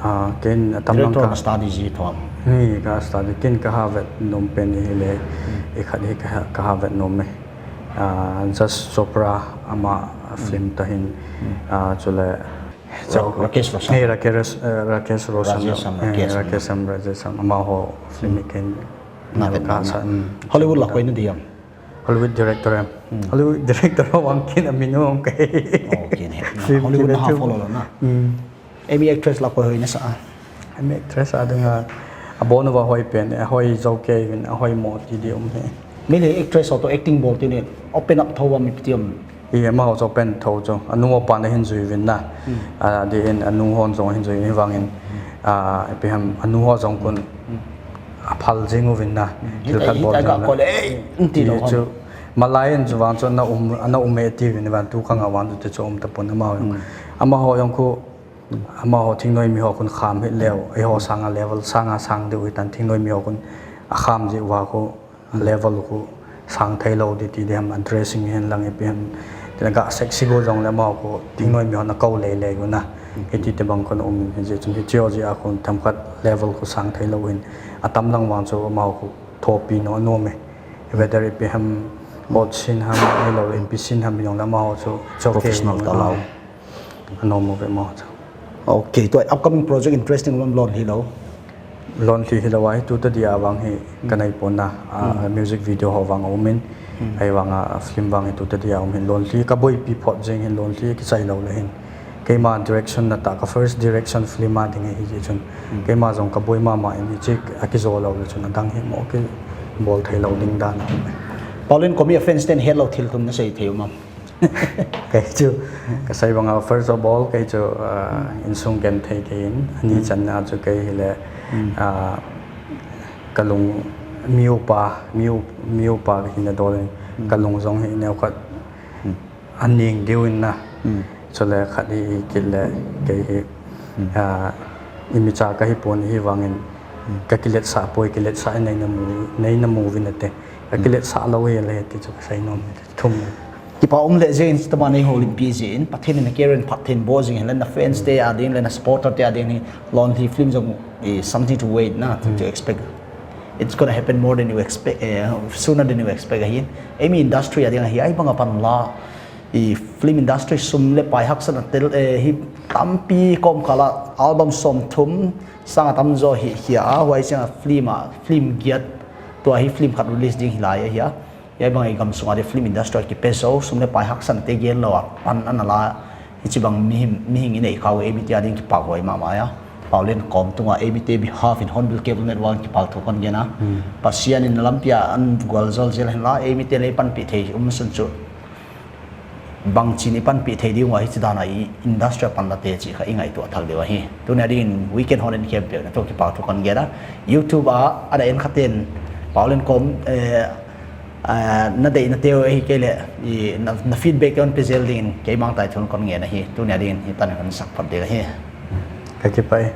Ah, ken atam lang ka study ji thom. Ni ka study, ken ka ha vet nom pen hi le, i khat hi ka ha, ka ha vet nom e. Ah, Yash Chopra ama film ta hin, ah, chule Ra-, Rakesh Roshan. Ni Rakesh, eh, Rakesh Roshan. Rajesh Sam, eh, Rakesh Sam. Rakesh Sam, Rajesh Sam. Amaho film ken na vet ka nom sa, mm. Hollywood la koi na diam? Hollywood director em. Hollywood director ho vang kin amin um kai. Oh, kin he. Film Hollywood kin na ha film. Follow lo na. Mm. Emi actress la koi hoi na sa a? Emi actress a ding a, abon uva hoi pen, ahoi jou kei uvin, ahoi mo ti di um he. Mi le actress ho to acting bol ti ni open up tho va mi ti um. I amaho chu open tho chu. Anu apan ahin jui uvin na. Ah, di in anu hon jong ahin jui uvin vang in. Ah, ipi ham anu ho jong kun aphal jing uvin na. Thil khat bol jing na. Ko le, eh, ti lo chu. Malai in chu vang chu na um, na um e ti uvin vang tu ka nga vang tu te chu um ta pon amaho jong. Amaho jong khu, amaho thingnoi mi ho kun kham hih leu. Eiho sanga level sanga sang diu hitan thingnoi mi ho kun akham ji uva khu. Level khu sang thei lou di ti diham, addressing hin lang ipi ham. Tina ga sexy go jong le amaho khu thingnoi mi hon akou lei lei go na. Hiti te bang kon um hin je chun hiche ho jeh a khu themkhat level khu sang thei lou hin. Atam lang vang chu amaho khu thopi nom anom e. Whether ipi ham, hot scene ham, ahilou le ipi scene ham jong le amaho chu, chu okay. Professional ta lou. Anom uve mo chu. Okay, tua upcoming project interesting lom lon hi lou. Lonely hi lou a hi tuta dia vang hi ka nei pon na, ah, music video ho vang a um in, ahivang a film vang hi tuta dia um hin Lonely ka boipi phot jing hin Lonely kichai lou le hin. Keima direction na ta ka first direction film a ding hi ji chun. Keima jong ka boi mama in hiche a kijo lou le chun adang hi mo kibol thei lou ding dan a um e. Paolen Komi a fans ten het lou thil thum na sei thei um am? Kei chu, ka sei banga, first of all, kei chu, ah, insung genthei kei in, ani channa chu kei hi le, ah, ka lung mi upa, mi u-, mi upa ka hina dol in, ka lung jong hi neo khat a ning diu in na. Chule khat hi kit le, kei hi, ah, i mi cha ka hi pon hi vang in, ka kiletsah poi, kiletsah nei na mu, nei na mu vin ate. Ka kiletsah lou hi le ti chu ka sei nom. Thum. Kipa um le jeng in, chutobang nei houlimpi jeh in, Pathen in na career phatthei in bol jing hen lang, na fans te a ding le na supporter te a ding hi, Lonely film jong is something to wait na, to, to expect. It's gonna happen more than you expect, eh, sooner than you expect ahin. Eimi industry a ding ahi, ahivanga pan la, i film industry sum le pai haksatna tel, eh, hi tampi kom kala album som thum sang atam jo hi, hi a, huai chang film a, film giat, tua hi film khat release ding hi lai ahi a. Ahivanga i gam sunga ding film industry kipe jo, sum le pai haksatna te gel lou a, pan ana la, Hichibang mihing, mihing inei khau eimi te a ding kipak huai mama a. Paolen kom tunga eimi te behalf in Hornbill Cable Network in kipak thu kon gen a. Pasian in lampi a ana gual jol jel hen la, eimi te le panpi thei um sun chu. Bangchin i panpi thei ding uva hichi dan a i industry pan la te chi kha i ngaito thak deu ahi. Tuni a ding in Weekend Hon in campaign na to kipak thu kon gen a. YouTube a, ana en khaten Paolen kom, eh, Ah, na deina teu ahi kei le, i, na, na feedback te hon pe jel dingin, kei mang tai thun kon ngen ahi, tuni a dingin, hi tan hon sak phot ding ahi. Ka kipah e.